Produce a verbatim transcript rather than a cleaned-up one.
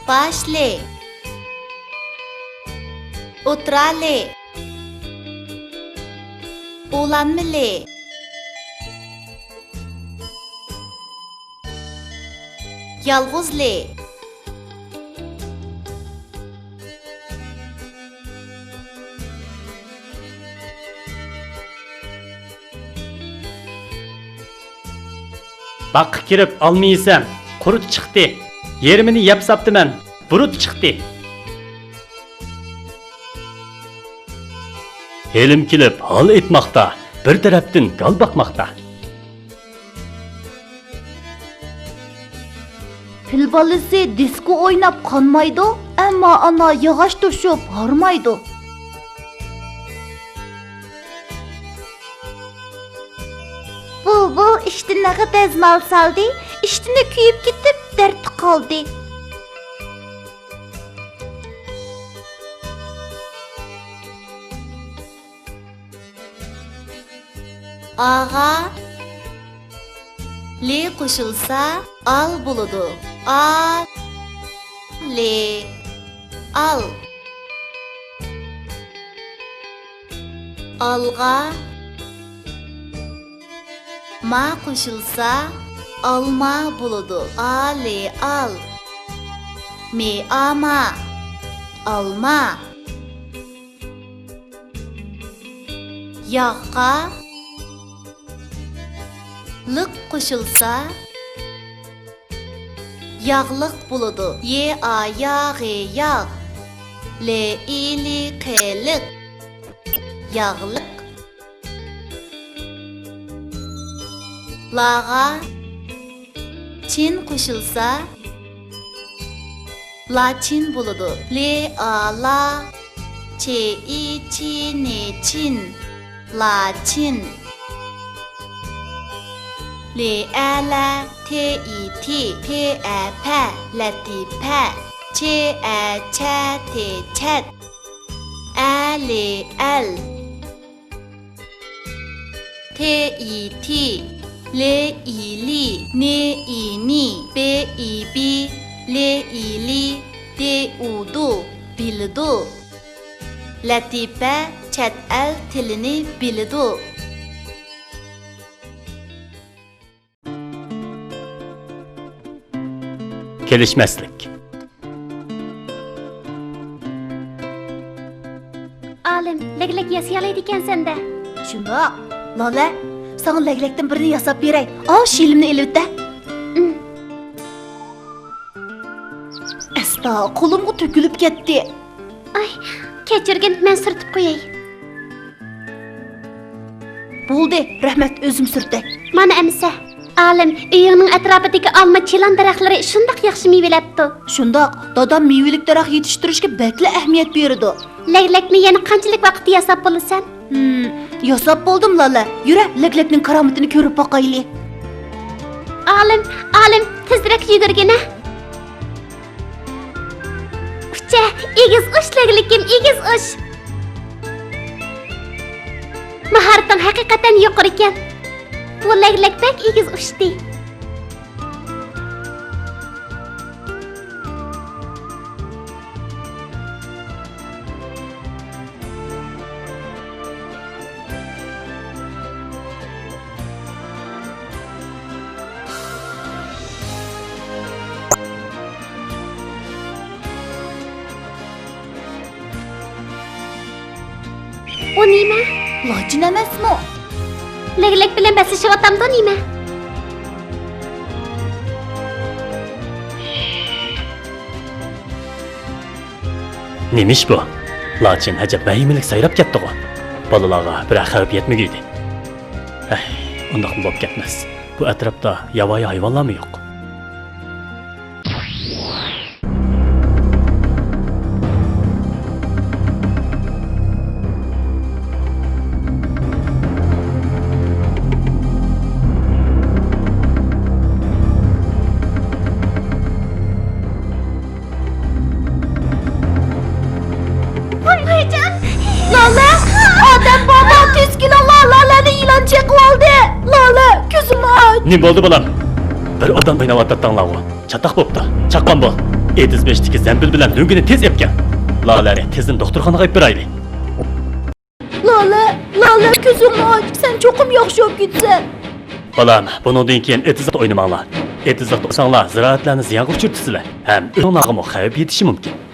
باش لى. ئوتتۇرا لى. ئۇلانما لى. يالغۇز لى. باغقا كىرىپ ئالما يېسەم، قۇرت چىقتى. يېرىمىنى يەپ ساپتىمەن، بۇرۇت چىقتى. ھېلىم كېلىپ ھال ئېيتماقتا، بىر تەرەپتىن گال باقماقتا. پىل بالىسى دىسكو ئويناپ قانمايدۇ، ئەمما ئانا ياغاچ توشۇپ ھارمايدۇ. بۇلبۇل ئىشتىنىغا دەزمال سالدى، ئىشتىنى كۆيۈپ كېتىپ دەردتە قالدى. ئاغا لى قوشۇلسا، ئال بولىدۇ. ئا، لى، ئال. ئالغا ما قوشۇلسا، ئالما بولىدۇ. ئا، لى، ئال. مى، ئا، ما. ئالما. ياغقا لىق قوشۇلسا، ياغلىق بولىدۇ. يې، ئا، يا، غې، ياغ. لې، ئى، لى، قې، لىق. ياغلىق. لاغا چىن قوشۇلسا، لاچىن بولىدۇ. لې، ئا، لا، چې، ئى، چى، نې، چىن. لاچىن. لې، ئە، لە، تې، ئى، تى، پې، ئە، پە، لەتىپە. چې، ئە، چە، تې، چەت. ئە، لې، ئەل. تې، ئى، تى، لې، ئى، لى، نې، ئى، نى، بې، ئى، بى، لې، ئى، لى، دې، ئۇ، دۇ، بىلىدۇ. لەتىپە چەت ئەل تىلىنى بىلىدۇ. كېلىشمەسلىك. ئالىم، لەگلەك ياسىيالايدىكەنسەن-دە. شۇنداق. لالە، ساڭا لەگلەكتىن بىرنى ياساپ بېرەي. ئاۋۇ شىلىمنى ئېلىۋېتە. ئىم. ئەستا، قولۇمغا تۆكۈلۈپ كەتتى. ئاي، كەچۈرگىن، مەن سۈرتۈپ قوياي. بولدى، رەھمەت، ئۆزۈم سۈرتەي. مانا ئەمىسە. ئالىم، ئۆيۈڭنىڭ ئەتراپىدىكى ئالما، چىلان دەرەخلىرى شۇنداق ياخشى مېۋىلەپتۇ. شۇنداق، دادام مېۋىلىك دەرەخ يېتىشتۈرۈشكە بەكلا ئەھمىيەت بېرىدۇ. لەگلەكنى يەنە قانچىلىك ۋاقىتتا ياساپ بولىسەن؟ ھىم، ياساپ بولدۇم، لالە. يۈرە، لەگلەكنىڭ كارامىتىنى كۆرۈپ باقايلى. ئالىم، ئالىم، تېزرەك يۈگۈرگىنە. ئۇچە، ئېگىز ئۇچ لەگلىكىم، ئېگىز ئۇچ. ماھارىتىڭ ھەقىقەتەن يۇقىرىكەن. بۇ لەگلەك بەك ئېگىز ئۇچتى. ئۇ نېمە؟ لاچىن ئەمەسمۇ؟ لەگلەك بىلەن بەسلىشىۋاتامدۇ نېمە؟ نېمىش بۇ؟ لاچىن ئەجەب ۋەھىمىلىك سايراپ كەتتىغۇ. بالىلارغا بىرەر خەۋپ يەتمىگۈيدى. ھەي، ئۇنداقمۇ بولۇپ كەتمەس. بۇ ئەتراپتا ياۋايى ھايۋانلارمۇ يوق. ۋايجان! لالە! ئادەم بابا، تېز كېلىڭلار، لالەنى يىلان چېقىۋالدى! لالە، كۆزۈمنى ئاچ! نېمە بولدى، بالام؟ بىر ئوبدان ئويناۋاتاتتىڭلارغۇ. چاتاق بوپتۇ. چاققان بول. ئېتىز بېشىدىكى زەمبىل بىلەن لۆڭگىنى تېز ئېلىپ كەل. لالەنى تېزدىن دوختۇرخانىغا ئېلىپ بېرەيلى. لالە، لالە، كۆزۈڭنى ئاچ، سەن چوقۇم ياخشى بولۇپ كېتىسەن. بالام، بۇنىڭدىن كېيىن ئېتىزلىقتا ئوينىماڭلار. ئېتىزلىقتا ئوينىساڭلار، زىرائەتلەرنى زىيانغا ئۇچرىتىسىلەر ھەم ئۆزۈڭلارغىمۇ خەۋپ يېتىشى مۇمكىن.